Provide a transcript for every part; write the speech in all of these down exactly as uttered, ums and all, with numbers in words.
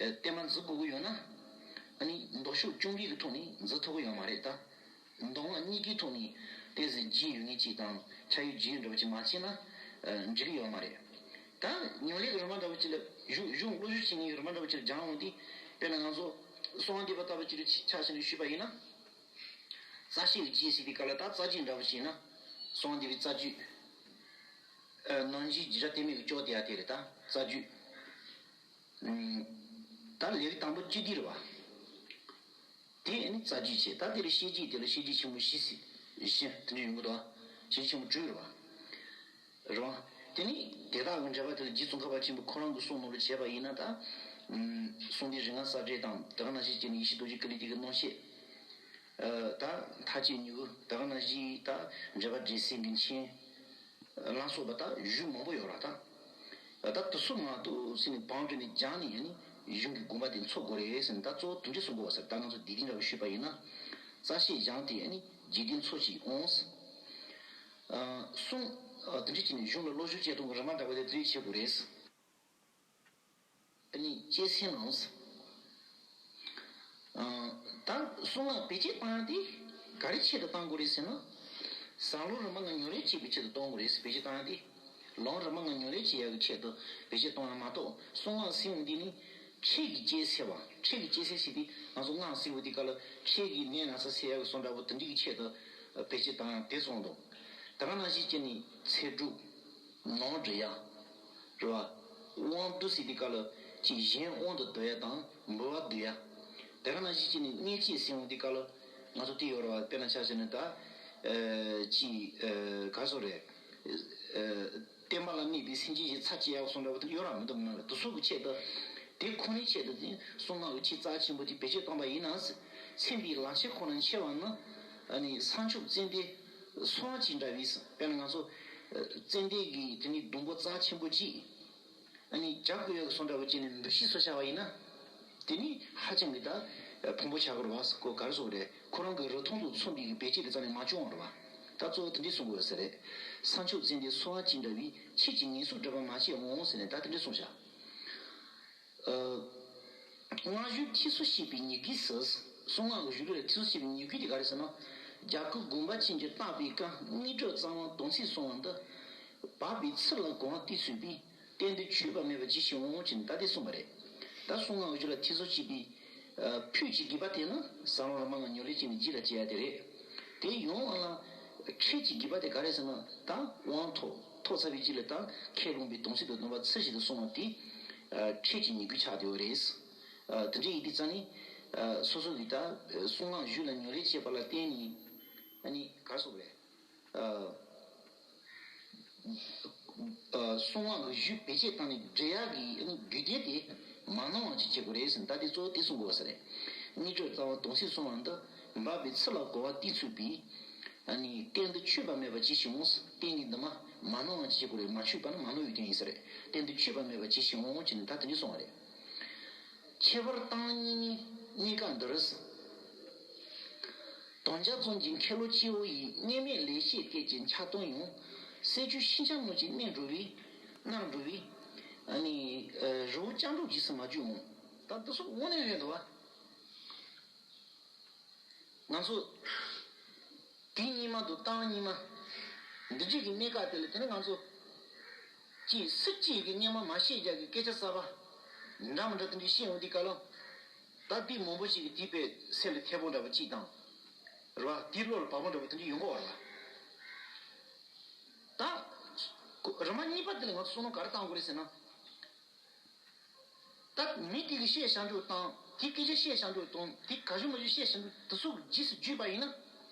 བརྟན་པ་འཛིན་དགོས་ཀྱི་ཡོད་ན། ཨ་ནི་ལྡོག་ཕྱོགས་བཅོམ་པའི་གི་ཐོག་ནས་འཛིན་ཐུབ་ཀྱི་ཡོད་མ་རེད་ད། མདོ་སྔགས་གཉིས་ཀའི་ཐོག་ནས་ཏོག་ཙམ་རྒྱུས་ཡོད་མཁན་ཅིག་དང་ཁྱད་ཡོད་རྒྱུས་ཡོད་འདྲ་པོ་ཅིག་མ་བྱས་ན་འགྲིག་གི་ཡོད་མ་རེད། ད་ཉམས་ལེན་གྱི་རིམ་པ་འདྲ་པོ་ཅིག་ལ་གཞུང་གཞུང་བློ་ཞུགས་བྱེད་མཁན་གྱི་རིམ་པ་འདྲ་པོ་ཅིག་ལ་སྦྱང་འོང་དུས། དཔེར་ན་ང་ཚོ་གསང་བ་འདུས་པ་ལྟ་བུ་ཅིག་ལ་ཆ་བཞག་ནས་ཞུས་པ་ཡིན་ན། རྩ་ཤེས་ཀྱི་རྒྱུད་ཟེར་དུས་སྐབས་ལ་ད་རྩ་རྒྱུད་འདྲ་པོ་བྱས་ན། གསང་བ་འདུས་པའི་རྩ་རྒྱུད། ཨ་ནམ་རྒྱུན་རྗེས་འབྲང་གཏད་མེད་ཀྱི་སྐྱོར་དེ་ཡང་དེ་རེད་ད་རྩ་རྒྱུད། ཨུམ། ད་ལེའུ་དང་པོ་བཅུ་བདུན་རེད་བ། དེ་ནི་རྩ་རྒྱུད་བྱས། ད་དེ་ལ་བཤད་རྒྱུད། དེ་ལ་བཤད་རྒྱུད་ཆེན་མོ་བཞི་ཟེར། བཞི་དེ་འདྲ་ཡོང་གི་འདུག་བ། བཤད་རྒྱུད་ཆེན་མོ་དྲུག་རེད་བ། རེད་བ། དེ་ནི་དེ་དག་གི་འགྲེལ་པ་དེ་ལ་རྗེ་ཙོང་ཁ་པ་ཆེན་པོ་ཁོ་རང་གི་གསུང་ནང་ལ་བྱས་པ་ཡིན་ན་ད། ཨུམ། གསང་བདེ་རིགས་ལྔ་གསལ་འགྲེལ་དང་དེ་ག་ནང་བཞིན་བྱས་ནས་ཡེ་ཤེས་རྡོ་རྗེ་ཀུན་ལེགས་དེ་གི་རྣམ་བཤད། ཨ། ད་མཐའ་དཔྱོད་མྱུ་གུ། དེ་ག་ནང་བཞིན་ད་འགྲེལ་པ་འགྲེལ་ཚིག་གི་མཆན་ལ་སོགས་པ་ད་གཞུང་མང་པོ་ཡོད་ར་ད། ད་དེ་ཚོ་མང་དུ་ཟིན་ནས་བང་བསྒྲིགས་ནས་སྦྱངས་ནས་ཡང་ནི་གཞུང་གི་དགོངས་པ་དེ་འཚོལ་དགོས་རེད་ཟེར་ནས། ད་གཙོ་བོ་དེ་འདྲ་གསུང་དགོས་པ་ཟེར། ད་ང་ཚོ་དེ་དེ་འདྲ་བ་ཞུས་པ་ཡིན་ན། རྩ་ཤེས་སྦྱངས་ཏེ་ཡང་ནི་རྗེས་ཟློས་འཚོལ་ཞིག་འོང་ཟེར། ཨ། གསུང་། ཨ། དེ་འདྲ་བྱས་ནས་གཞུང་ལ་བློ་ཞུགས་བྱེད་སྟངས་ཀྱི་རིམ་པ་འདྲ་བ་དེ་དེ་འདྲ་བྱེད་དགོས་རེད་ཟེར། ཨ་ནི་གཅེས་སེམས་ནང་། ཨ། ད་གསང་སྔགས་བེད་སྤྱོད་བཏང་ཡ་དེ་ག་རེ་ཆེད་དུ་བཏང་དགོས་རེད་ཟེར་ན། ཟབ་ལམ་རིམ་པ་ལྔ་ཉམས་ལེན་བྱེད་པའི་ཆེད་དུ་གཏོང་དགོས་རེད་ཟེར། བེད་སྤྱོད་བཏང་ཡ་དེ། ལམ་རིམ་པ་ལྔ་ཉམས་ལེན་བྱེད་ཡ་གི་ཆེད་དུ་བེད་སྤྱོད་གཏོང་ཡ་མ་གཏོགས། གསང་སྔགས་ཟེར་ཡོང་དུས་ནི་ཁྲིད་ཀྱི་གཅེས་སེམས་པ། ཁྲིད་ཀྱི་གཅེས་སེམས་ཟེར་དུས་ང་ཚོ་སྔགས་ཟེར་བ་དེ་ག་ལ་ཁྲིད་ཀྱི་ནད་ན་ཚ་སེལ་ཡ་གི་བཟོ་འདྲ་པོ་དེ་འདྲ་གི་ཆེད་དུ་བེད་སྤྱོད་བཏང་ཡ་དེ་གསུངས་འདུག། དེ་ག་ནང་བཞིན་བྱས་ནས་ཚེ་སྒྲུབ། ནོར་འདྲི་ཡ། རེད་བ། དབང་བསྡུ་ཟེར་དུས་སྐབས་ལ་ཅིག་གཞན་དབང་དུ་བསྡུ་ཡ་དང་འབུལ་བ་བསྡུ་ཡ། དེ་ག་ནང་བཞིན་བྱས་ནས་མངལ་སྐྱེས་ཟེར་ཡོང་དུས་སྐབས་ལ་ང་ཚོ་དེ་ཡོད་རེད་བ། དཔེར་ན་ཆ་བཞག་ན་ད། ཨ། ཅིག་ཨ། ག་རེ་ཟེར་རེད། ཨ། བསྟན་པ་ལ་གནས་པའི་སེམས་ཅན་གྱི་ཚབ་བྱེད་ཡ་གསུངས་འདྲ་པོ་དེ་ཡོད་ར་མི་འདུག་མིན་ན་རེད། དེ་ཚོ་གི་ཆེད་དུ། དེ་ཁོ་ནའི་ཆེད་དུ་དེ་གསང་སྔགས་ཀྱི་ཆེད་རྩ་ཆེན་པོ་དེ་བེད་སྤྱོད་བཏང་པ་ཡིན་ན། ཚིམ་པའི་ལམ་ཁྱེར་ཁོ་ན་འཆད་པ་ནི། ཨ་ནི་བྱང་ཆུབ་ཙན་དན་གསང་བ་ཅན་འདྲ་བའི། དཔེར་ན་ང་ཚོ་ཙན་དན་གྱི་དེ་ནི་སྡོང་པོ་རྩ་ཆེན་པོ་གཅིག་ཨ་ནི་བྱ་རྐུ་ཡག་གི་བཟོ་འདྲ་བོ་བྱས་ནས་འབུལ་ཞིག་བཟོས་བཞག་པ་ཡིན་ན། དེ་ནི་ཧ་ཅང་གི་ད་ཕུང་པོ་ཆགས་ཀྱི་རེད་བ། ཁོ་ག་རེ་ཟེར་དགོས་རེད། ཁོ་རང་གི་རིགས་མཐུན་དུ་མཚོན་པའི་གི་བེད་སྤྱོད་དེ་རྩ་ནས་མ་བྱུང་བ་རེད་བ། ད་གཙོ་བོ་དེ་འདྲས་གསུང་དགོས་ཟེར་རེད། བྱང་ཆུབ་ཙན་དན་གསང་བ་ཅན་འདྲ་བའི། ཁྱེད་ཀྱི་ངན་སོང་སྒྲིབ་པ་མ་སྐྱེ་འོང་ཟེར་ནས་ད་དེ་འདྲས་གསུངས་བཞག། ཨ། སྔགས་གཞུང་ཁྲིད་གསོ་བྱེད་པའི་ཉེར་བརྒྱད་ཟེར། གསང་སྔགས་ཀྱི་གཞུང་ལུགས་ལ་ཁྲིད་གསོ་བྱེད་པའི་ཉེར་བརྒྱད་དེ་ག་རེ་ཟེར་ན། རྒྱ་གར་དགོངས་པ་ཅན་གྱིས་བརྟགས་པའི་སྐབས་དངོས་གྲུབ་རྩ་བ་དམ་ཚིག་གསང་བ་འདི། བག་པའི་ཚིག་ལ་གོ་བ་གཏིང་ཚུད་པས། གཏན་དུ་ཆོད་པ་མེད་པ་ཇི་བཞིན་འོང་ཅེས་ད་དེ་གསུངས་པ་རེད། ད་གསང་སྔགས་ཀྱི་གཞུང་ལ་ཁྲིད་གསོ་བྱེད་པའི། ཨ། ཕུད་ཀྱི་དགོས་པ་དེ་ནི་ཟབ་ལམ་རིམ་པ་ལྔ་ཉམས་ལེན་བྱས་ནས་རྗེས་ལ་སྐྱེ་ཡ་དེ་རེད། དེ་ཡོང་བ་ལ་ཁྲིད་ཀྱི་དགོས་པ་དེ་ག་རེ་ཟེར་ན། ད་དབང་ཐོབ། ཐོབ་ཚར་བའི་རྗེས་ལ་ད་ཁས་བླངས་པའི་དམ་ཚིག་དང་སྡོམ་པ་ཚུལ་བཞིན་དུ་སྲུང་བ་དེ། ཨ། ཁྲིད་ཀྱི་ཉེར་དགུ་ཆགས་བསྡད་ཡོད་རེད། ཨ། དེ་འདྲ་ཡིན་དུས་ཙང་ནི། ཨ། སོ་སོ་གིས་ད་གསང་སྔགས་གཞུང་ལ་ཉམས་ལེན་བྱས་པ་ལ་བརྟེན་ནས། ཨ་ནི་ག་རེ་ཟེར་དགོས་རེད། ཨ། ཨ། གསང་སྔགས་ཀྱི་གཞུང་བེད་སྤྱོད་བཏང་ནས་འབྲི་ཡག་གི་རྒྱུ་དེ་དེ་མ་ནོར་བ་ཅིག་བྱེད་དགོས་རེད་ཟེར་ནས་ད་དེ་གཙོ་བོ་དེ་གསུང་དགོས་པ་ཟེར་རེད། དངོས་གྲུབ་རྩ་བ་དམ་ཚིག་གསང་བ་འདི། བག་པའི་ཚིག་ལ་གོ་བ་གཏིང་ཚུད་པས། ཨ་ནི་གཏན་དུ་ཆོད་པ་མེད་པ་ཇི་བཞིན་འོང་ཟེར། གཏན་གྱི་འདི་མ་མ་ནོར་བ་ཅིག་བྱེད་དགོས་རེད། མ་ཆོད་པ་ནི་མ་ནོར་བའི་དོན་ཡིན་ཟེར་རེད། གཏན་དུ་ཆོད་པ་མེད་པ་ཇི་བཞིན་འོང་ཅེས་ནས་ད་དེ་འདྲ་གསུངས་པ་རེད། ཁྱད་པར་བཏང་སྙིང་གནས་སྐབས་འདིར། དམ་བཅའ་རྩོམ་གྱི་མཁན་སློབ་སྤྱི་བོ་ཡི། གནས་མལ་ལེགས་བཤད་སྐད་ཅིག་འཆར་སྡང་ཡང་། སྲིད་བྱུས་ཤིན་སྦྱངས་རྣམས་ཀྱིས་གནས་འགྲོ་བའི། གནས་འགྲོ་བའི། ཨ་ནི། རི་བོ་ལྕགས་འབྲུག་རྗེས་སུ་མ་བརྗོད་འོང་། ད་འདི་ཚོ་དངོས་གནས་རེད་འདུག་བ། ང་ཚོ་དེ་སྙིང་མ་དང་གཏམ་སྙིང་མ། འདི་འདྲ་གི་གནས་སྐབས་དེ་ལ་དེ་ནི་ང་ཚོ་ཅིག་སུ་གཅིག་གིས་སྔོན་མ་མ་བཤད་རྒྱུ་གི་སྐད་ཆ་གསར་པ་འདྲ་མི་འདྲ་དེ་འདྲ་བཤད་ཡོང་དུས་སྐབས་ལ། ད་དེ་མང་པོ་ཞིག་གིས་དེ་དཔེ་སེམས་ལ་ཐེ་བོ་འདྲ་པོ་གཅིག་དང་། རེད་བ། དེ་བློ་ལ་བབ་པོ་འདྲ་པོ་དེ་འདྲ་ཡོང་གི་ཡོད་རེད་བ། ད་རིམ་པ་གཉིས་པ་དེ་ལ་ང་ཚོ་བསམ་བློ་ག་རེ་བཏང་དགོས་རེད་ཟེར་ན། ད་མི་དེ་གིས་བཤད་བྱ་འདྲ་དང་། དེ་སྐད་ཆ་བཤད་བྱ་འདྲ་དང་། དེ་ག་ཞུ་མ་ཞུ་བཤད་བྱ་འདྲ་དེ་ཚོ་གི་རྗེས་སུ་བརྗོད་པ་ཡིན་ན།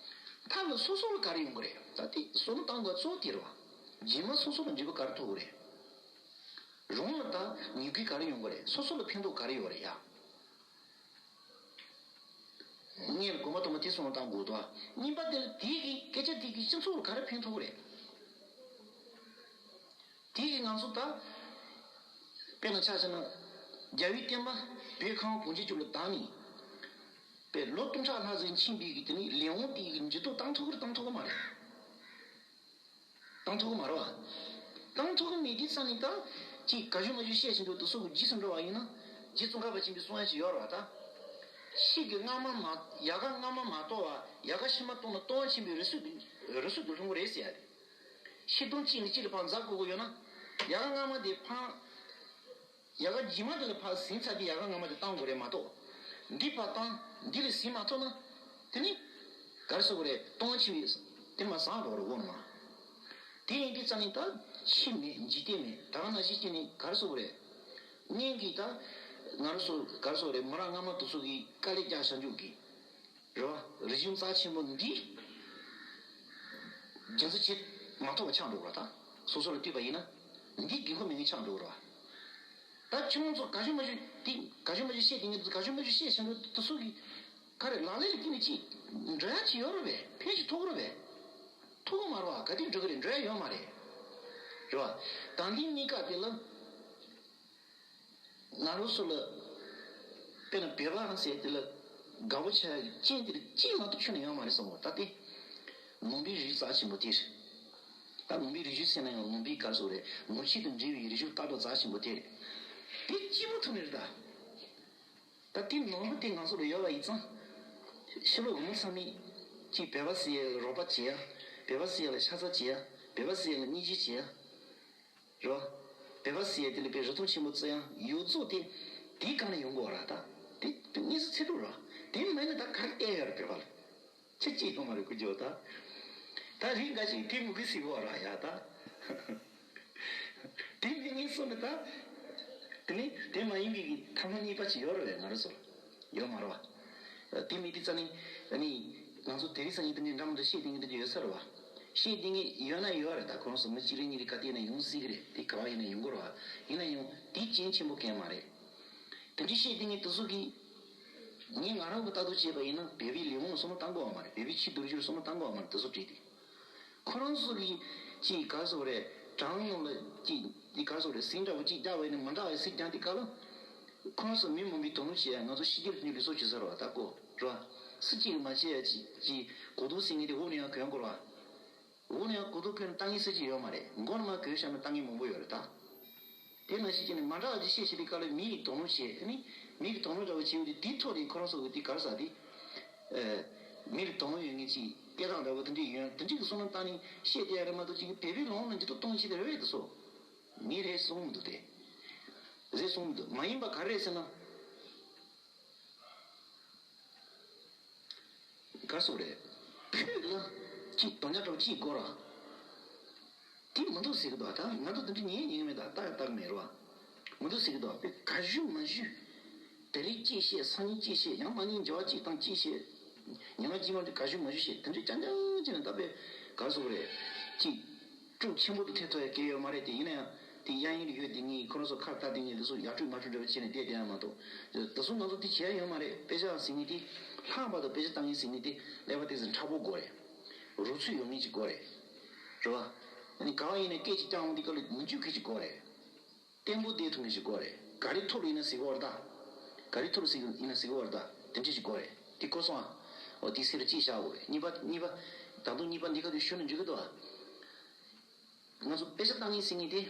མཐའ་ལ་སོ་སོ་ལ་ག་རེ་ཡོང་གི་རེད། ད་དེ་བསམ་བློ་བཏང་དགོས་གཙོ་བོ་དེ་རེད་བ། རྗེས་མ་སོ་སོ་ལ་འབྲས་བུ་ག་རེ་ཐོབ་གི་རེད། རང་ལ་ད་ནུས་རྒྱུ་ག་རེ་ཡོང་གི་རེད། སོ་སོ་ལ་ཕན་ཐོགས་ག་རེ་ཡོད་རེད་ཡ། ངས་དགོངས་པ་དང་པོ་དེ་བསམ་བློ་བཏང་དགོས་འདུག་བ། གཉིས་པ་དེ་ལ་དེ་གི་སྐད་ཆ་དེ་གིས་སྤྱི་ཚོགས་ལ་ག་རེ་ཕན་ཐོགས་གི་རེད། དེ་གིས་ང་ཚོ་ད། དཔེར་ན་ཆ་བཞག་ན། རྒྱལ་བའི་བསྟན་པ་བོད་ཁམས་གངས་ཅན་ལྗོངས་ལ་དར་ནས། པའི་ལོ་སྟོང་ཕྲག་ལྷག་ཙམ་ཕྱིན་པའི་གི་དེ་ནི་ལས་དབང་དེ་གི་འགྱུར་ལྡོག་བཏང་ཐུབ་ཀྱི་རེད་བཏང་ཐུབ་ཀྱི་མ་རེད། བཏང་ཐུབ་ཀྱི་མ་རེད་བ། བཏང་ཐུབ་ཀྱི་མེད་དུས་ཙང་ནས་ད། ཅིག་ག་ཞུ་མ་ཞུ་བཤད་བཞིན་དུ་དེ་ཚོ་གི་རྗེས་སུ་འགྲོ་བ་ཡིན་ན། རྗེ་ཙོང་ཁ་པ་ཆེན་པོའི་གསུང་ཡ་ཞིག་ཡོད་རེད་པ། ད་ཤིང་གི་རྔ་མ་མ་ཡལ་ག་རྔ་མ་མ་གཏོར་བ་ཡལ་ག་ཕྱི་མ་གཏོར་ན་ལྟོ་བ་ཆེན་པོའི་རི་སུལ་དུ་རི་སུལ་དུ་ལྷུང་གི་རེད་ཟེར་ཡ་རེད། ཤིང་སྡོང་གཅིག་ནས་གཅིག་ལ་ཕར་འཛེག་དགོས་ཀྱི་ཡོད་ན། ཡལ་ག་རྔ་མ་དེ་ཕར་ཡལ་ག་རྗེས་མ་དེ་ལ་ཕར་ཟིན་ཚར་དུས་ཡལ་ག་རྔ་མ་དེ་བཏང་དགོས་རེད་མ་གཏོགས། འདི་ཕར་བཏང་འདི་ལ་ཟིན་མ་ཐུབ་ན། དེ་ནི་ག་རེ་ཟེར་དགོས་རེད། ལྟོ་བ་ཆེན་པོའི་དེ་ནས་མར་ཟག་འགྲོ་རེད་འོ་ན་མ། དེ་ཡིན་དུས་ཙང་ནི་ད་ཕྱི་མེད་འཇིག་རྟེན་མེད་ད་ག་ནང་བཞིན་བྱས་ནས་ག་རེ་ཟེར་དགོས་རེད། སྔོན་གྱི་ད་ང་རང་ཚོ་ག་རེ་ཟེར་དགོས་རེད། མོ་རང་རྔ་མ་དེ་ཚོ་གིས་དཀའ་ལས་རྒྱག་བཞག་རྒྱུ་གི། རེད་བ། རི་ཆུ་རྩ་ཆེན་པོ་འདི་རྒྱུན་འཛིན་བྱེད་མ་ཐུབ་པ་ཆགས་འགྲོ་གི་རེད་པ། ད་སོ་སོ་ལ་ལྟོས་པ་ཡིན་ན་འདི་དགོས་མཁོ་མེད་མཁན་ཆགས་འགྲོ་གི་རེད་པ། ད་ཁྱོད་རང་ཚོ་དགའ་ཞུ་མ་ཞུ་དེ་དགའ་ཞུ་མ་ཞུ་བཤད་དེ་ངས་དགའ་ཞུ་མ་ཞུ་བཤད་བྱ་འགྲོ་དེ་ཚོ་གི་ག་རེ་ལག་ལེན་ལ་བསྐྱིས་ནས་ཅིག་འགྲོ་ཡ་ཅིག་ཡོད་རེད་པས། ཕན་ཞིག་ཐོགས་རེད་པས། ཐོགས་མ་རེད་པ། ག་དུས་འགྲོ་གི་རེད། འགྲོ་ཡ་ཡོད་མ་རེད། རེད་བ། ད་འདི་གཉིས་ཀ་དེ་ལ། ང་རང་ཚོ་ལ། དཔེར་ན་བོད་པ་ཟེར་དེ་ལ་དགའ་པོ་ཆགས་ཡག་རྐྱེན་དེ་ལ་གཅིག་མ་གཏོགས་ཁྱོན་ནས་ཡོད་མ་རེད་བསམ་གི། ད་དེ་ནང་པའི་རིགས་རྩ་ཆེན་པོ་དེ་རེད། ད་ནང་པའི་རིགས་རྒྱུད་ཟེར་ན་ཡང་ནང་པའི་ག་རེ་ཟེར་དགོས་རེད། ནང་ཆོས་དང་འབྲེལ་བའི་རིགས་རྒྱུད་ལྟ་གྲུབ་རྩ་ཆེན་པོ་དེ་རེད། དེ་གཅིག་པུ་ཐུག་ནས་རེད་ད། ད་དེ་ནང་པ་དེ་ང་ཚོ་ལ་ཡོད་པ་ཡིན་ཙང་། ཕྱི་ལོགས་མི་ཚང་མས་ཅིག་བོད་པ་ཟེར་ཡག་ལ་རོགས་པ་བྱེད་ཡ། བོད་པ་ཟེར་ཡག་ལ་ཤ་ཚ་བྱེད་ཡ། བོད་པ་ཟེར་ཡག་ལ་སྙིང་རྗེ་བྱེད་ཡ། རེད་བ། བོད་པ་ཟེར་ཡ་དེ་ལ་དཔེ་རིན་ཐང་ཆེན་པོ་བརྩི་ཡ་ཡོངས་རྫོགས་དེ་དེའི་སྒང་ནས་ཡོང་གི་ཡོད་རེད་ད། དེ་དེ་དངོས་སུ་ཚེ་སྒྲུབ་རེད་བ། དེ་མེད་ན་ད་ག་རེ་བསྟན་ཡོད་རེད་བོད་པ་ལ། ཁྱེད་ཅིག་གཏོང་མ་རེད་ཁུ་ཇོ་ད། ད་རིགས་འགའ་ཞིག་དེ་མི་དགོས་ཟེར་གི་ཡོད་རེད་ཡ་ད། དེ་མི་ངན་སོང་ནི་ད། དེ་ནི་དེ་མ་ཡིན་པའི་ཐ་མ་གཉིས་པ་ཅིག་ཡོད་རེད་པས་ང་རང་ཚོ་ལ། ཡོད་མ་རེད་བ། དེ་མི་དེ་རྩ་ནི་ཨ་ནི་ང་ཚོ་དེ་རིང་སང་ཉིན་དེ་འདྲའི་འདྲ་མི་འདྲ་བཤད་དེ་ངས་དེ་འདྲ་ཡོད་ས་རེད་བ། བཤད་དེ་ངས་ཡོད་ན་ཡོད་རེད། ད་ཁོ་རང་ཚོ་མི་གཅིག་རེ་གཉིས་རེ་ག་དེ་ཡིན་ན་ཡོང་སྲིད་གི་རེད། དེ་ག་བ་ཡིན་ན་ཡོང་གི་རེད་བ། ཡིན་ན་ཡང་དེ་རྐྱེན་ཆེན་པོ་གང་ཡང་མ་རེད། དེ་འདྲའི་བཤད་དེ་ངས་དེ་ཚོ་གིས། ངས་ང་རང་གི་ལྟ་རྟོག་བྱས་པ་ཡིན་ན་བོད་པའི་ལས་དབང་ལ་བསམ་བློ་བཏང་དགོས་པ་མ་རེད། བོད་པའི་ཕྱི་བསྡུར་རྒྱུར་བསམ་བློ་བཏང་དགོས་པ་མ་རེད། དེ་ཚོ་བྲིས་ཏེ། ཁོ་རང་ཚོ་གིས་ཅིག་ག་རེ་ཟེར་དགོས་རེད། བྲང་ནང་ལ་ཅིག་ཅིག་ག་རེ་ཟེར་དགོས་རེད། ཟིང་འདྲ་བོ་ཅིག་རྒྱག་པ་ཡིན་ན་མི་འདྲ་བའི་ཟིང་རྒྱག་དེ་ག་ལ། ཁོ་རང་ཚོ་མི་མང་པོས་དོ་སྣང་བྱེད་ཡ། ང་ཚོ་ཕྱི་རྒྱལ་དུ་ལུས་སྲོག་བྱེད་ས་རེད་བ། ད་གོ་རེད་བ། སུ་གཅིག་གིས་མ་བྱེད་ཡ་ཅིག་ཅིག་གོ་དོན་ཟེར་མཁན་དེ་འོག་ནས་ཡང་གོན་དགོས་རེད་བ། འོག་ནས་ཡང་གོ་དོན་གོན་ལྟ་མཁན་ཟེར་གྱི་ཡོད་མ་རེད། མགོ་ནས་མར་གོན་བཞག་ན་ལྟ་མཁན་མང་པོ་ཡོད་རེད་ད། དེ་ནང་བཞིན་བྱས་ནས་མ་འདྲ་བ་ཅིག་བཤད་བྱེད་དུས་སྐབས་ལ་མི་ཡིས་དོ་སྣང་བྱེད་ནི། མི་གིས་དོ་སྣང་འདྲ་བོ་བྱེད་ཡོང་དུས་དེའི་ཐོག་ནས་ཁོ་རང་ཚོ་གི་དེ་ག་རེ་ཟེར་དེ། ཨེ། མི་ལ་དོ་སྣང་ཡོད་མཁན་ཅིག་སྐད་གྲགས་འདྲ་བོ་དེ་འདྲས་ཡོད། དེ་འདྲས་ཀྱི་བསམ་བློ་བཏང་ནས་བཤད་བསྡད་ཡ་རེད་མ་གཏོགས་ཅིག་བོད་པའི་ལུང་ལ་འགྱུར་ལྡོག་གཏོང་བྱེད་དེ་རེད་པས། དེ་ཚོ་མི་རེད་གསུང་མི་འདུག་སྟེ། རེད་གསུང་མི་འདུག་མ་ཡིན་པ་ག་རེ་རེད་ཟེར་ན། ག་རེ་ཟེར་དགོས་རེད། ཕུད་ལ་ཅིག་དོན་དག་འདྲ་བོ་ཅིག་དགོས་ར། དེ་མི་འདུག་ཟེར་གི་འདུག་ད་ང་ཚོ་དེ་འདྲ་ཉན་ཉན་གི་མེད། ད་ལྟ་ཡང་ལྟ་གི་མེད་རེད་བ། མི་འདུག་ཟེར་གི་འདུག་དཔེ་ག་ཞུ་མ་ཞུ། དེ་རིང་ཅིག་བཤད། སང་ཉིན་ཅིག་བཤད། ཡང་མ་ཉིན་འགྱུར་བ་ཅིག་དང་ཅིག་བཤད། ཉི་མ་གཅིག་མ་གཅིག་ག་ཞུ་མ་ཞུ་བཤད། དེ་འདྲ་རྐྱང་རྐྱང་བྱས་ནས་ད་དཔེ་ག་རེ་ཟེར་དགོས་རེད། ཅིག་དཀྲུག་ཆེན་པོ་དུ་ཐེབས་ཐུབ་ཡ་གལ་ཡོད་མ་རེད་དེ། ཡིན་ན་ཡང་དེ་གཡས་གཡོན་ལ་ཡོད་དེ་ངས་ཁོ་རང་ཚོ་ཁ་ལྟ་དེ་ངས་དེ་ཚོ་ཡར་དཀྲུག་མར་དཀྲུག་འདྲ་བོ་བྱས་ནས་བསྡད་བསྡད་ཡ་མ་གཏོགས། དེ་ཚོ་ང་ཚོ་དེ་བྱེད་ཡ་ཡོད་མ་རེད། དཔེ་ཆ་ཟེར་མཁན་དེ། ལྷག་པར་དུ་དཔེ་ཆ་ལྟ་མཁན་ཟེར་མཁན་དེ་ཀླད་པ་དེ་ཚོ་མཁྲེགས་པོ་དགོས་རེད། རོ་ཚུགས་ཡོད་མཁན་ཅིག་དགོས་རེད། རེད་བ། ཨ་ནི་ག་བ་ཡིན་ན་སྐད་ཅིག་བརྐྱངས་འོང་དུས་སྐབས་ལ་མི་འཇུ་མཁན་ཅིག་དགོས་རེད། བརྟན་པོ་བསྡད་ཐུབ་མཁན་ཞིག་དགོས་རེད། ག་རེ་ཐོག་ལ་ཡིན་ན་ཟེར་གི་ཡོད་རེད་ད། ག་རེ་ཐོག་ལ་ཟེར་གི་ཡིན་ན་ཟེར་གི་ཡོད་རེད་ད། དེ་འདྲ་ཞིག་དགོས་རེད། དེ་གོ་སོང་ཨ། འོ་དེ་སེམས་ལ་གཅིག་བཞག་དགོས་རེད། གཉིས་པ་གཉིས་པ། ད་དུང་གཉིས་པ་འདི་ག་དུས་ཞུ་ན་འཇུ་གི་འདུག་ཨ། ང་ཚོ་དཔེ་ཆ་ལྟ་མཁན་ཟེར་མཁན་དེ།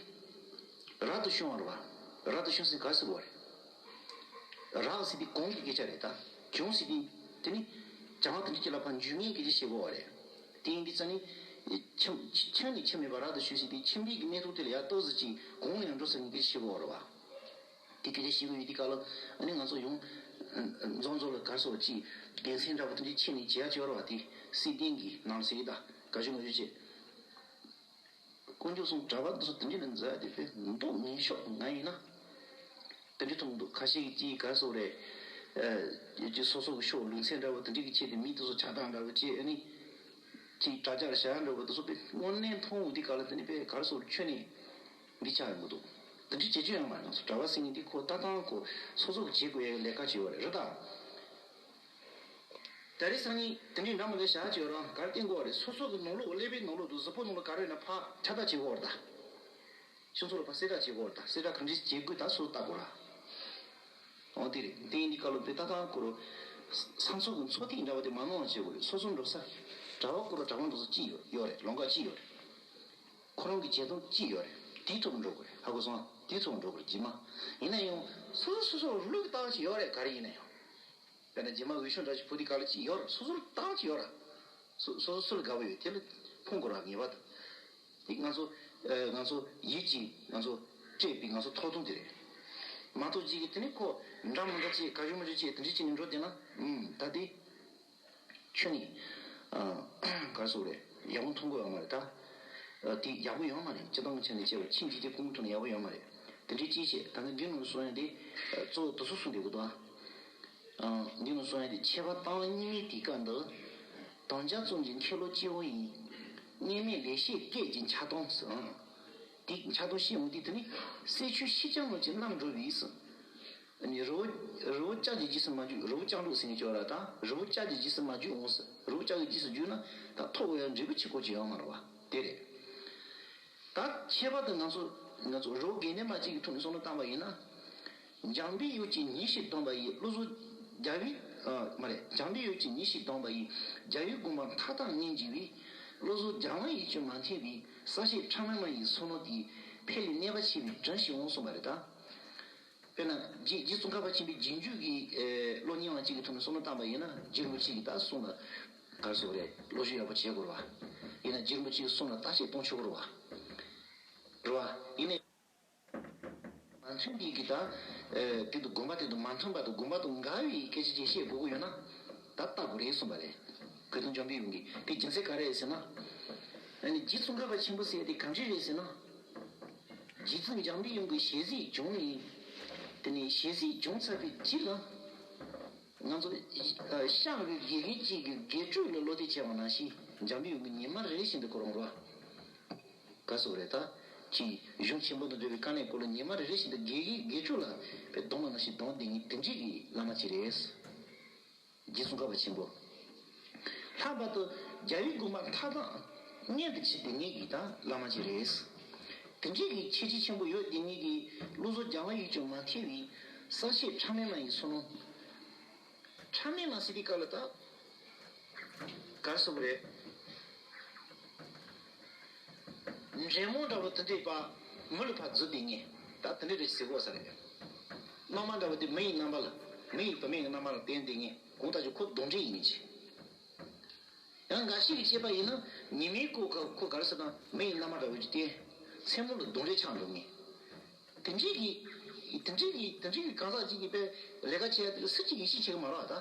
རབ་ཏུ་བྱུང་བ་རེད་བ། རབ་ཏུ་བྱུང་ཟེར་ག་རེ་ཟེར་དགོས་རེད། རབ་ཟེར་དེ་གོང་གི་སྐད་ཆ་རེད་ད། བྱུང་ཟེར་དེ། དེ་ནི། བྱ་བ་དེ་འདྲ་ཅིག་ལ་ཕར་འཇུག་མཁན་སྐད་ཆ་བཤད་དགོས་པ་རེད། དེ་ཡིན་དུས་ཙང་ནི། ཁྱིམ་ཁྱིམ་ནས་ཁྱིམ་མེད་པར་རབ་ཏུ་བྱུང་ཟེར་དེ་ཁྱིམ་པའི་གི་གནས་སྟངས་དེ་ལ་ཡར་ཏོག་ཙམ་ཅིག་གོང་ནས་ཡར་འགྲོ་ཟེར་མཁན་སྐད་ཆ་བཤད་དགོས་པ་རེད་བ། དེ་སྐད་ཆ་བཤད་དགོས་ཡོད་དུས་སྐབས་ལ་ཨ་ནི་ང་ཚོ་ཡང་། རྫོང་རྫོང་ལ་ག་རེ་ཟེར་དགོས་ཅིག་དགེ་མཚན་འདྲ་པོ་དེ་འདྲ་ཁྱེར་ནས་བྱེད་ཡ་ཅིག་ཡོད་རེད་བ། དེ་སྲིད་དོན་གི་ནང་ཟེར་གི་ད་ག་ཞུ་མ་ཞུ་བྱེད། དཀོན་མཆོག་གསུམ་གྲྭ་པ་དེ་ཚོ་དེ་འདྲ་ལ་མཛའ་དེ་དཔེ་མདོག་ངན་ཤོས་ང་ཡིན་ན། དེ་འདྲ་མཐོང་གི་འདུག་ཁ་ཤས་ཀྱིས་ག་རེ་ཟེར་དགོས་རེད། ཨ། ཅིག་སོ་སོ་གི་ཕྱོགས་ལུགས་མཚན་འདྲ་པོ་དེ་འདྲ་གི་ཆེད་དུ་མི་དེ་ཚོ་ཆགས་སྡང་འདྲ་པོ་བྱེད། ཨ་ནི། ཅིག་དྲ་རྒྱར་བཞག་འདྲ་པོ་དེ་ཚོ་དཔེ་དངོས་གནས་མཐོང་འོང་དུས་སྐབས་ལ་དེ་ནི་དཔེ་ག་རེ་ཟེར་དགོས་རེད། ཁྱོན་ནས་འདི་ཆགས་ཡོང་གི་འདུག་དེ་འདྲ་བྱེད་རྒྱུ་ཡོད་མ་རེད། ང་ཚོ་གྲྭ་པ་ཟེར་མཁན་དེ་ཁོ་ལྟ་སྟངས་ཁོ་སོ་སོ་གི་བྱེད་དགོས་ཡ་ལས་ཀ་ཅིག་ཡོད་རེད། རེད་ད། ད་རེས་སང་ཉིན་དེ་འདྲའི་འདྲ་མི་འདྲ་བྱ་ཅིག་ཡོད་རང་ག་རེ་བསྟན་དགོས་པ་རེད། སོ་སོ་གི་ནང་ལོགས་ཀླད་པའི་ནང་ལོགས་དུ་གཟུགས་པོ་ནང་ལོགས་ག་རེ་ཡོད་ན་ཕར་ཁྱབ་བསྒྲགས་བྱེད་དགོས་པ་རེད་ད། ཁྱོད་ཚོ་ལ་ཕར་གསལ་བསྒྲགས་བྱེད་དགོས་པ་རེད་ད། གསལ་བསྒྲགས་ག་འདྲས་བྱེད་དགོས་ད་སོ་སོ་ལྟ་དགོས་ར། འོ་དེ་རེད། དེ་ཡིན་དུས་སྐབས་ལ་དཔེ་ལྟ་སྟངས་ཁོ་རང་ས་མཚམས་ཀྱི་མཚོ་ཐིག་འདྲ་བ་དེ་མ་ནོར་བ་བྱེད་དགོས་རེད། སོ་སོ་འགྲོ་ས་གྲྭ་པ་ཁོ་རང་གྲྭ་པ་འགྲོ་ས་གཅིག་ཡོད་ཡོད་རེད། ལམ་ཁ་གཅིག་ཡོད་རེད། ཁོ་རང་གི་བྱེད་སྟངས་གཅིག་ཡོད་རེད། དེའི་ཐོག་ཏུ་འགྲོ་དགོས་རེད། ཧ་གོ་སོང་ཨ། དེ་ཚོ་འགྲོ་དགོས་རེད་རྗེས་མ། ཡིན་ན་ཡང་སོ་སོ་སོ་སོར་བློས་བཏང་ཞིག་ཡོད་རེད། ག་རེ་ཡིན་ན་ཡང་། དཔེར་ན་རྗེས་མ་འོས་ཤོག་འདྲ་ཞིག་ཕུལ་དུས་ག་ལ་ཅིག་ཡོད་རེད། སོ་སོར་བཏང་ཞིག་ཡོད་རེད། སོ་སོ་སོ་ལ་དགའ་བོ་ཡོད་དེ་ལ་ཕུང་དགོས་ར་ངེས་པར་དུ། འདི་ང་ཚོ་ཨ་ང་ཚོ་ཡིད་ཀྱིས་ང་ཚོ་སྤྲད་པའི་ང་ཚོ་ཐོབ་ཐང་དེ་རེད། མ་གཏོགས་ཅིག་གིས་དེ་ནི་ཁོ་འདྲ་མི་འདྲ་བྱས་ག་ཡོད་མི་ཡོད་བྱས་དེ་འདྲ་བྱས་ནས་འགྲོ་བསྡད་ན་ཨུམ་ད་དེ། ཁྱོད་ནི། ཨ། ག་རེ་ཟེར་དགོས་རེད། ཡག་པོ་མཐོང་གི་ཡོད་མ་རེད་ད། ཨ། དེ་ཡག་པོ་ཡོད་མ་རེད། སྤྱིར་བཏང་གི་ཆ་ནས་བྱས་པ་ཁྱིམ་གྱི་དེ་ཁུངས་ཐུབ་ན་ཡག་པོ་ཡོད་མ་རེད། དེ་འདྲའི་ཅིའི་ཕྱིར་ད་ནི་འདི་ནང་གསུང་ཡ་དེ། ཨ། གཙོ་བོ་དེ་ཚོ་གསུང་བསྡད་དགོས་འདུག་ཨ། ཨ། འདི་ནང་གསུང་ཡ་དེ་ཁྱད་པར་བཏང་བ་གཉིས་མེད་དེ་ཀ་འདི། དམ་བཅའ་བཙོན་གྱི་མཁན་སློབ་སྐྱེ་བོ་ཡིན། གནས་མལ་ལེགས་བཤད་སྐད་ཀྱི་ཆགས་སྡང་ཟེར། དེ་ཆགས་སྡང་ཤེས་འོང་དུས་དེ་ནི་གསེར་ཆོས་ཤེས་ཀྱང་ལོ་ཅིག་རྣམ་འགྲོ་བས་ཟེར། ནི་རི་བོ་རི་བོ་ལྕགས་ཀྱི་རྗེས་སུ་མ་རྒྱུག་རི་བོ་ལྕགས་འགྲོ་ཟེར་མཁན་ཅིག་ཡོད་ར། ད་རི་བོ་ལྕགས་ཀྱི་རྗེས་སུ་མ་རྒྱུག་འོང་ཟེར། རི་བོ་ལྕགས་ཀྱི་རྗེས་སུ་རྒྱུག་ན་ད་ཐོབ་དགོས་ཡ་འབྲས་བུ་ཆེ་ཁོ་ཅིག་ཡོད་མ་རེད་བ། དེ་རེད། ད་ཁྱད་པར་དུ་ང་ཚོ་ང་ཚོ་རི་བོ་དགེ་ལྡན་པ་གཅིག་གི་ཐོག་ནས་བསམ་བློ་བཏང་བ་ཡིན་ན། འཇམ་པའི་འོད་ཀྱིས་ཉིན་ཞིག་ལྡང་བ་ཡི་བློ་བཟོ་རྒྱལ་བའི། ཨ། མ་རེད། འཇམ་པའི་འོད་ཀྱིས་ཉིན་ཞིག་ལྡང་བ་ཡི་རྒྱལ་བའི་དགོངས་པ་མཐའ་དག་སྙིང་རྗེ་བའི་བློ་བཟོ་རྒྱལ་དབང་ཡིད་ཀྱིས་མ་ཐེག་པའི་ས་གཞི་ཕྲ་མེན་མ་ཡི་བསམ་མནོ་དེ་ཕལ་ལས་གནས་པ་ཆེ་བའི་དྲིན་ཞིག་འོང་གསུངས་པ་རེད་ད། དཔེར་ན་རྗེ་རྗེ་ཙོང་ཁ་པ་ཆེན་པོའི་རྗེས་འཇུག་གི་ཨེ་བློ་རྙིང་བ་གཅིག་གི་ཐོག་ནས་བསམ་བློ་བཏང་བ་ཡིན་ན་རྗེ་རིན་པོ་ཆེ་གི་ད་གསུང་ལ་ག་རེ་ཟེར་དགོས་རེད། བློ་ཞིབ་ཡག་པོ་བྱེད་དགོས་རེད་བ། ཡིན་ན་རྗེ་རིན་པོ་ཆེ་གི་གསུང་ལ་བརྟག་དཔྱད་གཏོང་ཆོག་གི་རེད་བ། རེད་བ། ཡིན་ནའི། མ་མཐུན་པའི་གི་ད། ཨེ་དེ་དང་དགོངས་པ་དེ་དང་མ་མཐུན་པ་དང་དགོངས་པ་དང་འགལ་བའི་སྐད་ཆ་ཅིག་བཤད་དགོས་ཀྱི་ཡོད་ན། ད་བལྟ་དགོས་རེད་གསུངས་པ་རེད། གོས་ཐུང་འཇམ་པའི་ཡུམ་གྱིས་དེ་རྒྱུ་མཚན་ག་རེ་རེད་ཟེར་ན། ཨ་ནི་རྗེ་ཙོང་ཁ་པ་ཆེན་པོ་ཟེར་དེ་གང་ཅི་རེད་ཟེར་ན། རྗེ་བཙུན་འཇམ་པའི་ཡུམ་གྱི་ཞལ་གཟིགས་བྱུང་ནས། དེ་ནས་ཞལ་གཟིགས་བྱུང་ཚར་བའི་རྗེས་ལ། ང་ཚོ་ཨ་ཤག་གི་དགེ་རྒན་གཅིག་གིས་དགེ་ཕྲུག་ལ་བློ་གཏད་བྱས་པ་ནང་བཞིན་འཇམ་པའི་ཡུམ་གྱིས་ཉི་མ་རེ་རེ་བཞིན་དུ་ཁོ་རང་རོ། ག་སོགས་རེད་ད། ཅིག་གཞུང་ཆེན་པོ་དང་འབྲེལ་བའི་དཀའ་གནད་སྐོར་ལ་ཉི་མ་རེ་རེ་བཞིན་དུ་དགེ་རྒན་དགེ་ཕྲུག་ལ་དཔེ་གདོང་ལ་ནང་བཞིན་གདོང་བསྟན་མཁན་དེ་འདྲས་ཀྱི་བླ་མ་ཅིག་རེད། རྗེ་ཙོང་ཁ་པ་ཆེན་པོ། ལྷག་པར་དུ་རྒྱལ་བའི་དགོངས་པ་མཐའ་དག་མངོན་དུ་བྱེད་བསྡད་མཁན་གྱི་ད་བླ་མ་ཅིག་རེད། དེ་འདྲས་ཀྱི་ཁྱད་ཆོས་ཆེན་པོ་ཡོད་བསྡད་མཁན་གྱི་བློ་བཟོ་རྒྱལ་བ་ཡིད་ཀྱིས་མ་ཐེག་པའི་ས་གཞི་ཕྲ་མེན་མ་ཡི་བསམ་མནོ། ཕྲ་མེན་མ་ཟེར་དུས་སྐབས་ལ་ད། ག་རེ་ཟེར་དགོས་རེད། འདྲེ་མོ་འདྲ་བོ་དེ་འདྲས་པ་མི་ལ་ཕར་འཛུལ་བསྡད་མཁན་ད་དེ་འདྲས་རེད་ཟེར་དགོས་ས་རེད། གླང་མ་འདྲ་བོ་དེ་མི་ཡི་རྣམ་པ་ལ་མི་ཡི་བུད་མེད་ཀྱི་རྣམ་པ་ལ་བསྟན་བསྡད་མཁན་གང་ལྟར་ཀྱང་ཁོ་གདོན་འདྲེ་ཡིན་གྱི། ཡང་འགའ་ཞིག་གིས་བཤད་པ་ཡིན་ན་ཉི་མའི་སྐུ་ཁ་ཁོ་ག་རེ་ཟེར་ན་མི་ཡི་རྣམ་པ་འདྲ་བོ་ཅིག་བསྟན། མཚན་མོ་ལ་གདོན་འདྲེ་ཆགས་འགྲོ་ངེས། དེ་འདྲའི་གི། དེ་འདྲའི་གི་དེ་འདྲའི་གི་གང་ཟག་ཅིག་གིས་དཔེ་ལས་ཀ་བྱེད་ཡ་དེ་ལ་སུ་གཅིག་ཡིད་ཆེས་བྱེད་ཀྱི་མ་རེད་བ་ད།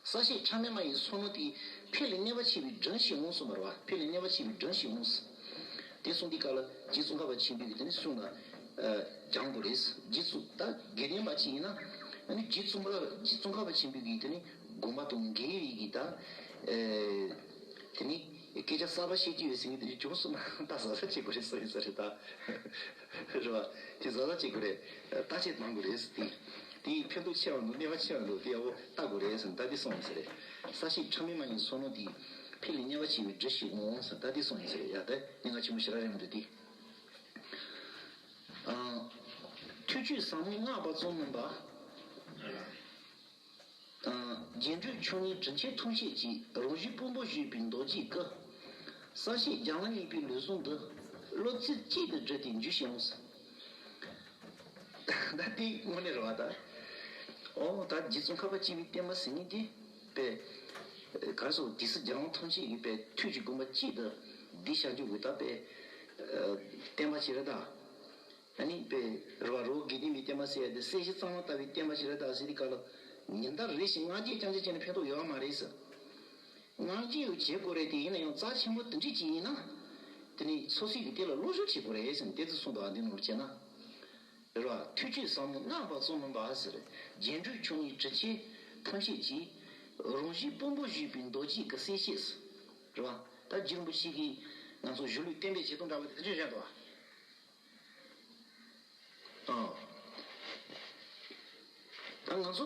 ས་གཞི་ཕྲ་མེན་མ་ཡི་བསམ་མནོ་དེ་ཕལ་ལས་གནས་པ་ཆེ་བའི་དྲིན་ཞིག་འོང་གསུངས་པ་རེད་བ། ཕལ་ལས་གནས་པ་ཆེ་བའི་དྲིན་ཞིག་འོང་ཟེར། དེ་གསུངས་དུས་སྐབས་ལ་རྗེ་ཙོང་ཁ་པ་ཆེན་པོས་དེ་ནི་གསུངས་ལ། ཨ། སྦྱང་དགོས་རེད། རྗེ་ཙོང་ད་དགེ་ལྡན་པ་ཅིག་ཡིན་ན། ཨ་ནི་རྗེ་ཙོང་ཁ་རྗེ་ཙོང་ཁ་པ་ཆེན་པོའི་གི་དེ་ནི་དགོངས་པ་དང་འགལ་བའི་གི་ད། ཨེ། དེ་ནི་སྐད་ཆ་གསར་པ་བཤད་ཀྱི་ཡོད་ཟེར་མཁན་དེ་ཅུང་སོང་ན་ད་གཟབ་གཟབ་བྱེད་དགོས་རེད་ཟེར་ཡིན་ས་རེད་ད། རེད་བ། དེ་གཟབ་གཟབ་བྱེད་དགོས་རེད། བརྟག་དཔྱད་གནང་དགོས་རེད་ཟེར་དེ། དེ་ཡི་ཕན་ཐོགས་ཆེ་བ་འདུག་གནོད་པ་ཆེ་བ་འདུག་དེ་ཡག་པོ་བལྟ་དགོས་རེད་ཟེར་ད་དེ་གསུངས་ཡིན་ས་རེད། ས་གཞི་ཕྲ་མེན་མ་ཡི་བསམ་མནོ་དེ་ཕལ་ལས་གནས་པ་ཆེ་བའི་དྲིན་ཞིག་འོང་ཟེར་ད་དེ་གསུངས་ཡིན་ས་རེད། ཡ་ད་གནད་འགག་ཆེན་པོ་ཞེ་དྲག་རེད་མི་འདུག་དེ། ཨ། ཐུགས་བཅུད་ཟབ་མོ་བསྔགས་པ་ཙམ་མིན་པ། རྒྱན་སྤྲོས་ཆོས་ཉིད་དྲིན་ཆེན་ཐམས་ཅད་ཀྱི། རང་བཞིན་སྤུན་པོ་བཞུགས་པའི་མདོ་རྒྱུད་ཀྱི། ས་གཞི་རྒྱ་མ་གཉིས་པའི་ལུས་ཟུངས་འདི། བློ་རྩེ་གཅིག་ཏུ་བསྒྲིལ་ཏེ་འཇུ་ཞིང་འོང་ཟེར། ད་དེ་དངོས་གནས་རེད་བ་ད། ཨོ་ད་རྗེ་ཙོང་ཁ་པ་ཆེན་པོའི་བསྟན་པ་ཟེར་མཁན་དེ། དཔེ། ག་རེ་ཟེར་དེ་སྲིད་རྒྱལ་དབང་ཐམས་ཅད་ཀྱི་དཔེ་ཐུགས་ཀྱི་དགོངས་པ་གཅིག་ཏུ་གདུལ་བྱ་རྒྱུ་གི་ད་དཔེ། བསྟན་པ་ཞིག་རེད་ད། ཨ་ནི་དཔེ་རེད་བ། རི་བོ་དགེ་ལྡན་པའི་བསྟན་པ་ཟེར་ཡ་དེ་གསེར་ཞུན་གཙང་མ་ལྟ་བུའི་བསྟན་པ་ཞིག་རེད་ད་ཟེར་དུས་སྐབས་ལ། ཉིན་ལྟར་རེ་བཞིན་བསྔགས་བརྗོད་རྐྱང་རྐྱང་བྱས་ནས་ཕན་ཐོགས་ཡོད་མ་རེད་ཟེར། བསྔགས་བརྗོད་བྱེད་དགོས་རེད་དེ་ཡིན་ན་ཡང་རྩ་ཆེན་པོ་དེ་འདྲ་ཅིག་ཡིན་ན། དེ་ནི་སོ་སོས་ཀྱི་དེ་ལ་བློ་སྦྱོང་བྱེད་དགོས་རེད་ཟེར་ནས་དེ་ཚོ་གསུངས་འདུག་ཨ་འདི་ནང་ལ་བྱས་ན། རེད་བ། ཐུགས་བཅུད་ཟབ་མོ་བསྔགས་པ་ཙམ་མིན་པ་ཟེར། རྒྱན་སྤྲོས་ཆོས་ཉིད་དྲིན་ཆེན་ཐམས་ཅད་ཀྱི། རང་བཞིན་སྤུན་པོ་བཞུགས་པའི་མདོ་རྒྱུད་ཀྱི་གསལ་བཤད་ཟེར། རེད་བ། ད་རྗེ་རིན་པོ་ཆེ་གིས་ང་ཚོ་གཞུང་ལུགས་བསྟན་པའི་བྱེད་སྟངས་འདྲ་བ་དེ་འདྲ་རེད་འདུག་བ། ཨ། ད་ང་ཚོ་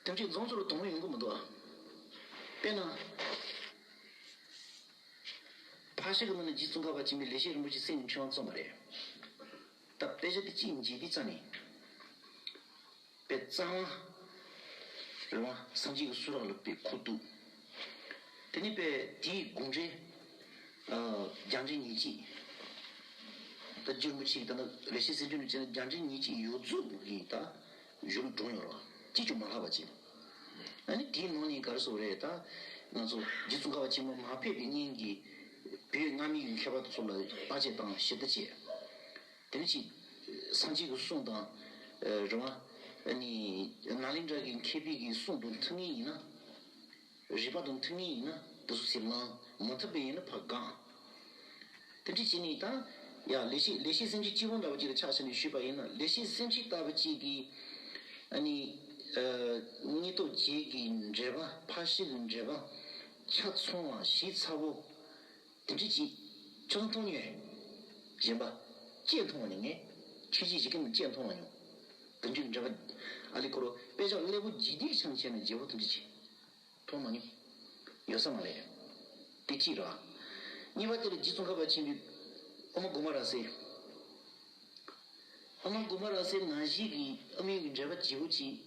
དེ་འདྲའི་རྫོང་ཚོ་ལ་དོ་སྣང་ཡོང་གི་མི་འདུག་ཨ། དཔེར་ན། ཕར་ཕྱོགས་ཀྱི་ནང་ནས་རྗེ་ཙོང་ཁ་པ་ཆེན་པོས་ལེགས་བཤད་རིན་པོ་ཆེ་གསན་ནས་ཁྱོན་བཙོང་བ་རེད། ད་དཔེ་ཆ་དེ་གཅིག་མཇལ་དུས་ཙམ་ནས། དཔེ་གཙང་མ། རེད་བ། སངས་རྒྱས་ཀྱི་གསུང་རབ་ལ་དཔེ་ཁུག་འདུག་དེ་ནས་དཔེ་དེའི་དགོངས་འགྲེལ། ཨ། རྒྱ་འགྲེལ་ཉེར་གཅིག་ད་རྗེ་རིན་པོ་ཆེ་གིས་ད་ནི་ལེགས་བཤད་སེམས་འགྲེལ་ནས་བྱས་ན་རྒྱ་འགྲེལ་ཉིད་ཀྱི་ཡོངས་རྫོགས་ཀྱི་ད་གཞུང་སྒྲུང་ཡོད་རེད་བ། གཅིག་ཀྱང་མ་ལྷག་པ་ཅིག་ཨ་ནི་དེའི་ནང་ནས་ག་རེ་ཟེར་རེད། ད་ང་ཚོ་རྗེ་ཙོང་ཁ་པ་ཆེན་པོ་མ་ཕེབས་པའི་སྔོན་གྱི་བོད་སྔ་མའི་མཁས་པ་དེ་ཚོ་ལ་བརྟག་དཔྱད་དང་ཞིབ་ལྟ་བྱས། དེ་ནས་ཅིག་སངས་རྒྱས་ཀྱི་གསུང་དང་། ཨ། རེད་བ། ཨ་ནི་ནཱ་ལེནྡྲ་གི་མཁས་པའི་གི་གསུང་དང་མཐུན་ངེས་ཡིན་ན། རིགས་པ་དང་མཐུན་ངེས་ཡིན་ན་དེ་ཚོ་ཚུར་བླང་། མི་མཐུན་པ་ཡིན་ན་ཕར་དགག་དེ་འདྲ་བྱས་ནས་ད། ཡ། ལེགས་བཤད་ལེགས་བཤད་སེམས་འགྲེལ་སྤྱི་བོ་འདྲ་བོ་ཅིག་ལ་ཆ་བཞག་ནས་ཞུས་པ་ཡིན་ན། ལེགས་བཤད་སེམས་འགྲེལ་ལྟ་བུ་ཅིག་གིས་ཨ་ནི་ཨ་ཉེར་བསྡོགས་བརྒྱད་ཀྱི་འགྲེལ་པ། ཕར་ཕྱིན་གྱི་འགྲེལ་པ་ཆ་ཚང་བ། ཞིབ་ཚགས་པོ། དེ་འདྲ་ཅིག་ཁྱོད་མཐོང་མྱོང་། གཞན་པ་ཅིག་མཐོང་བ་ནི་ངས་ཁྱོད་ཀྱིས་གཞི་ཀུན་ནས་ཅིག་མཐོང་བ་མྱོང་། དེ་འདྲའི་འགྲེལ་པ་ཨ་ལས་ཁོ་རང་དཔེ་ཆ་ཀླད་པ་འཇིག་རྟེན་ཆ་ནས་བྱས་ན་བརྗེ་པོ་དེ་འདྲ་ཅིག་མཐོང་མ་མྱོང་། ཡོད་ས་མ་རེད། དེ་གཅིག་རེད། གཉིས་པ་དེ་ལ་རྗེ་ཙོང་ཁ་པ་ཆེན་པོའི་དབུ་མ་དགོངས་པ་རབ་གསལ། དབུ་མ་དགོངས་པ་རབ་གསལ་ནང་བཞིན་གྱི་དབུ་མའི་འགྲེལ་པ་བརྗེ་པོ་ཅིག་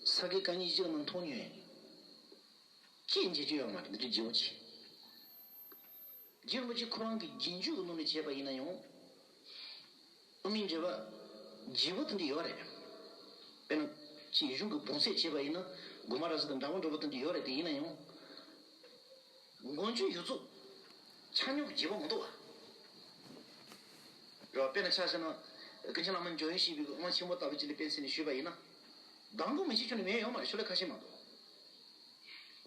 ས་དགེ་བཀའ་རྙིང་བཞི་ལ་མཐོང་མྱོང་། ཅིག་མཇལ་རྒྱུ་ཡོད་མ་རེད། འདི་འདྲའི་བརྗེ་པོ་ཅིག་རྗེ་རིན་པོ་ཆེ་ཁོ་རང་གི་རྗེས་འཇུག་གི་ནང་ནས་བྱས་པ་ཡིན་ན་ཡང་། དབུ་མའི་འགྲེལ་པ་བརྗེ་པོ་དེ་འདྲ་ཡོད་རེད། དཔེར་ན། ཅིག་གཞུང་གི་བང་ཚད་བྱས་པ་ཡིན་ན་དགོངས་པ་རབ་གསལ་དང་འདྲ་པོ་འདྲ་པོ་དེ་འདྲ་ཡོད་རེད། དེ་ཡིན་ན་ཡང་། མགོ་མཇུག་ཡོངས་རྫོགས་ཆ་སྙོམས་ཀྱི་བརྗེ་པོ་མི་འདུག་བ། རེད་བ། དཔེར་ན་ཆ་བཞག་ན། ཀུན་མཁྱེན་བླ་མ་འཇམ་དབྱངས་བཞད་པའི་དབུ་མ་ཆེན་པོ་ལྟ་བུ་ཅིག་ལ་དཔེ་མཚོན་ནས་ཞུས་པ་ཡིན་ན། གདམས་ངག་མི་བྱེད་ཁྱོན་ནས་མེད་ཡོད་མ་རེད། ཤོ་ལོ་ཀ་ཁ་ཤས་མ་གཏོགས།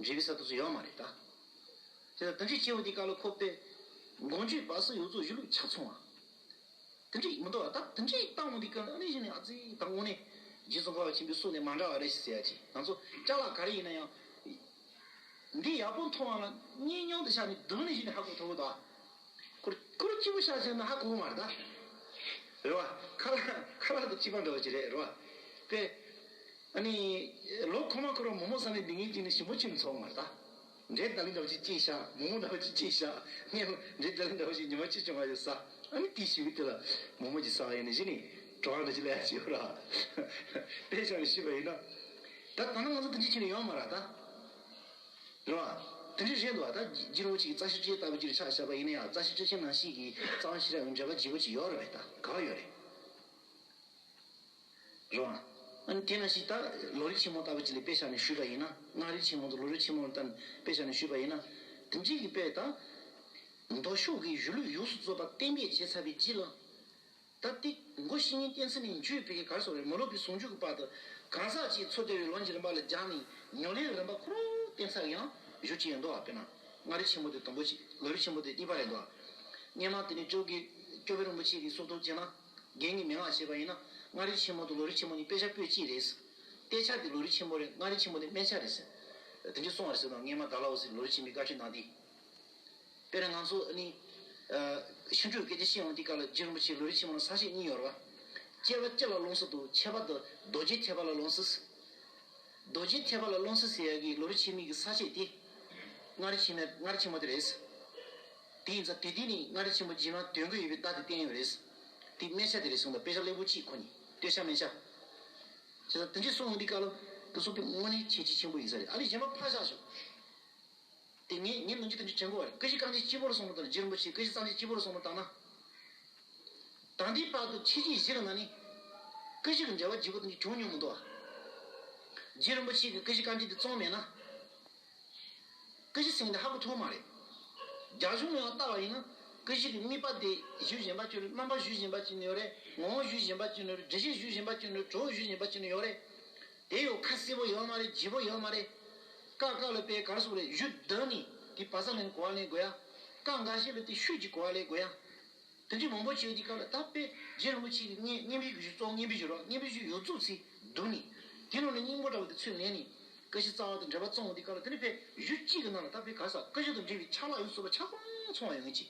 འགྲེལ་པའི་ས་དེ་ཚོ་ཡོད་མ་རེད་ད། དེ་ལྟར་དེ་འདྲའི་སྐྱེ་བོ་འདི་སྐབས་ལ་ཁོ་པས་མགོ་མཇུག་བར་གསུམ་ཡོངས་རྫོགས་གཞུང་ལུགས་ཆ་ཚང་བ། དེ་འདྲའི་མི་འདུག་བ། ད་དེ་འདྲའི་བཏང་བ་འདི་སྐབས་ལ་ཨ་ནི་གཞི་ནས་ཨ་ཙི་ད་དངོས་གནས་རྗེ་ཙོང་ཁ་པ་ཆེན་པོའི་གསུང་ནས་མ་འདྲ་བ་རེད་ཟེར་ཡ་ཅིག་ང་ཚོ་ཅ་ལག་ག་རེ་ཡིན་ན་ཡང་། འདི་ཡག་པོ་མཐོང་བ་ལ་གཉིས་མཉམ་དུ་བཞག་ནས་བསྡུར་ནས་གཞི་ནས་ཧ་གོ་ཐུབ་ཀྱི་འདུག་བ། ཁུར་ཁུར་གཅིག་པུ་བཞག་བྱས་ན་ཧ་གོ་གི་མ་རེད་ད། རེད་བ། ཁ་ལག་ཁ་ལག་དང་གཅིག་པ་འདྲ་བ་ཅིག་རེད། རེད་བ། དཔེ། ཨ་ནི། ལོ་ཁོ་མ་ཁོ་རང་མོག་མོག་ཟ་ནས་སྡོད་མཁན་ཅིག་ནི་ཞིམ་པོ་ཅིག་ཚོར་མ་རེད་ད། འབྲས་ལྡ་ལི་འདྲ་བ་ཅིག་གཅིག་བཞག་མོག་མོག་འདྲ་བ་ཅིག་གཅིག་བཞག་ངས་འབྲས་ལྡ་ལི་འདྲ་བ་ཅིག་ཉི་མ་གཅིག་བཅོ་ལྔ་ཞིག་ཟ། ཨ་ནི་དེའི་གཞུག་གུ་དེ་ལ་མོག་མོག་ཅིག་ཟ་བ་ཡིན་ན་གཞི་ནས་གྲོགས་འདྲ་ཅིག་སླེབས་ཡ་ཅིག་ཡོད་ར། དཔེ་བཞག་ནས་ཞུས་པ་ཡིན་ན། ད་ད་ནང་ང་ཚོ་དེ་འདྲ་བྱས་ནས་ཡོད་མ་རེད་ད། རེད་བ། དེ་འདྲ་རེད་འདུག་བ། ད་རྗེ་རིན་པོ་ཆེ་གི་རྩ་ཤེ་སྤྲེལ་ལྟ་བུ་ཅིག་ཆ་བཞག་པ་ཡིན་ན་ཡང་རྩ་ཤེ་སྤྲེལ་ཆེན་ནང་བཞིན་གྱི་རྩ་བ་ཤེས་རབ་ཀྱི་འགྲེལ་པ་བརྗེ་པོ་ཅིག་ཡོད་རེད་པས། ད་ག་པར་ཡོད་རེད། རེད་བ། ཨ་ནི་དེ་ནང་བཞིན་ད་ལམ་རིམ་ཆེན་མོ་ལྟ་བུ་ཅིག་ལ་དཔེ་བཞག་ནས་ཞུས་པ་ཡིན་ན། སྔགས་རིམ་ཆེན་མོ་དང་ལམ་རིམ་ཆེན་མོ་ལ་ལྟ་ནས་དཔེ་བཞག་ནས་ཞུས་པ་ཡིན་ན། དེ་འདྲའི་གི་དཔེ་ད། མདོ་ཕྱོགས་ཀྱི་གཞུང་ལུགས་ཡོངས་སུ་རྫོགས་པ་གཏན་འབེབས་བྱས་ཚར་བའི་རྗེས་ལ། ད་ལྟའི་མགོ་བཤེས་གཉེན་བསྟེན་ཚུལ་ནས་འཇུག་པའི་ག་རེ་ཟེར་རེད། མི་སློབ་པའི་ཟུང་འཇུག་གི་བར་དུ་གང་ཟག་ཅིག་ཚུར་བསྟན་པའི་ལམ་གྱི་རིམ་པ་ལ་སྦྱར་ནས་ཉམས་ལེན་རིམ་པ་ཁོ་རང་བསྟན་ས་ཡང་གཞུང་གཅིག་ཡང་འདུག་བ། དཔེར་ན་སྔགས་རིམ་ཆེན་མོ་དེ་དང་པོ་གཅིག་ལམ་རིམ་ཆེན་མོ་དེ་གཉིས་པ་རེད་འདུག་བ། སྔོན་མ་དེ་ནི་སྐྱབས་མགོན་སྐྱབས་མགོན་རིན་པོ་ཆེ་གིས་གསུང་ཐོག་བྱས་ན། རྒན་གྱི་མན་ངག་བྱས་པ་ཡིན་ན་སྔགས་རིམ་ཆེན་མོ་དང་ལམ་རིམ་ཆེན་མོ་གཉིས་དཔེ་ཆ་པོད་གཅིག་རེད། གཏད་ཆགས་དེ་ལམ་རིམ་ཆེན་མོ་རེད། སྔགས་རིམ་ཆེན་མོ་དེ་དམན་ཆ་རེད་ཟེར། དེ་འདྲ་གསུངས་པ་རེད་ཟེར་དང་། སྔོན་མ་ད་ལ་འོ་ཟེར་ལམ་རིམ་ཆེན་མོའི་བཀའ་ཆོས་ནང་དེ། དཔེར་ན་ང་ཚོ་ནི། ཨ། ཤིང་འབྲུག་སྐད་ཆ་བཤད་ཡོང་དུས་སྐབས་ལ་རྗེ་རིན་པོ་ཆེའི་ལམ་རིམ་ཆེན་མོ་ལ་ས་བཅད་གཉིས་ཡོད་རེད་བ། དཔྱད་པ་སྤྱི་ལ་ལོངས་སུ་དང་ཁྱད་པར་དུ་རྡོ་རྗེ་ཐེག་པ་ལ་ལོངས་སུ། རྡོ་རྗེ་ཐེག་པ་ལ་ལོངས་སུ་ཟེར་ཡག་གི་ལམ་རིམ་ཆེན་མོའི་གི་ས་བཅད་དེ། སྔགས་རིམ་ཆེན་མོ་སྔགས་རིམ་ཆེན་མོ་དེ་རེད། དེ་ཡིན་ཙང་དེ་དེ་ནི་སྔགས་རིམ་ཆེན་མོ་རྗེས་མ་དོན་ཀུན་ཡོད་པའི་བརྡ་དེ་བསྟན་ཡོད་རེད། དེ་དམན་ཆ་དེ་རེད་གསུངས་པ། དཔེ་ཆ་ཀླད་པ་གཅིག་ཁོ་ནི་གཏད་ཆགས་དམན་ཆ། བྱས་ཙང་དེ་འདྲ་གསུངས་ཡོང་དུས་སྐབས་ལ་དེ་ཚོ་དཔེ་དངོས་གནས་ཁྱད་ཆོས་ཆེན་པོ་ཡིན་ས་རེད། ཨ་ལས་གཞན་པ་ཕར་བཞག་ཞོག་དེ་ངས་ངས་ནམ་རྒྱུན་དེ་འདྲ་དྲན་གོ་བ་རེད། ཀུན་གཞི་རྐང་རྗེན་སྤྱི་བོར་སོང་བ་དང་། རྗེ་རིན་པོ་ཆེ་ཀུན་གཞི་རྩ་འཛིན་སྤྱི་བོར་སོང་བ་བཏང་ན། ད་ལྟའི་བར་དུ་ཕྱི་རྒྱལ་བཞི་གི་ནང་ནས་ཀུན་གཞི་གི་འགྲེལ་པ་བརྗེ་པོ་དེ་འདྲ་བྱུང་མྱོང་མི་འདུག་བ། རྗེ་རིན་པོ་ཆེ་གིས་ཀུན་གཞི་རྐང་རྗེན་དེ་བརྩམས་མེད་ན། ཀུན་གཞི་ཟེར་མཁན་དེ་ཧ་གོ་ཐུབ་མ་རེད། རྒྱ་གཞུང་ནས་ཡང་བལྟས་པ་ཡིན་ན། ཀུན་གཞི་གི་དམིགས་པ་དེ་གཞུང་གཞན་པ་ཅིག་ནས། རྣམ་པ་གཞུང་གཞན་པ་ཅིག་ནས་ཡོད་རེད། ངོ་བོ་གཞུང་གཞན་པ་ཅིག་ནས་ཡོད་རེད། སྒྲུབ་བྱེད་གཞུང་གཞན་པ་ཅིག་ནས་ཡོད་རེད། གྲུབ་དབང་གཞུང་གཞན་པ་ཅིག་ནས་ཡོད་རེད། དེ་ཡང་ཁ་གསལ་པོ་ཡོད་མ་རེད། བརྗེ་པོ་ཡོད་མ་རེད། བཀའ་བཀའ་ལ་དཔེ་ག་རེ་ཟེར་དགོས་རེད། གཞུང་བསྡུས་ནས་དེ་བར་གསུམ་ལ་གོ་བ་ལེན་དགོས་ཡ། བཀའ་འགའ་ཤས་ལ་དེ་ཤུགས་ཀྱིས་གོ་བ་ལེན་དགོས་ཡ། དེ་འདྲའི་མང་པོ་བྱས་ཡོད་དུས་སྐབས་ལ། ད་དཔེ་རྗེ་རིན་པོ་ཆེ་གི་སྙན་སྙན་པའི་གཞུང་། གཙོ་བོ་སྙན་པའི་གཞུང་རེད་བ། སྙན་པའི་གཞུང་ཡོངས་རྫོགས་ཚུར་བསྡུས་ནས། དེ་ནང་ནས་སྙིང་པོ་འདྲ་བོ་དེ་ཚུར་ལེན་ནས། ཀུན་གཞི་རྩ་བ་དང་འགྲེལ་པ་བརྩམས་ཡོང་དུས་སྐབས་ལ། དེ་ནི་དཔེ་གཞུང་གཅིག་གི་ནང་ལ་ད་དཔེ་ག་རེ་ཟེར། ཀུན་གཞི་དང་འབྲེལ་བའི་ཆ་ལག་ཡོངས་སུ་རྫོགས་པ་ཆ་ཚང་ཚང་བ་ཡོང་ངེས་ཅིག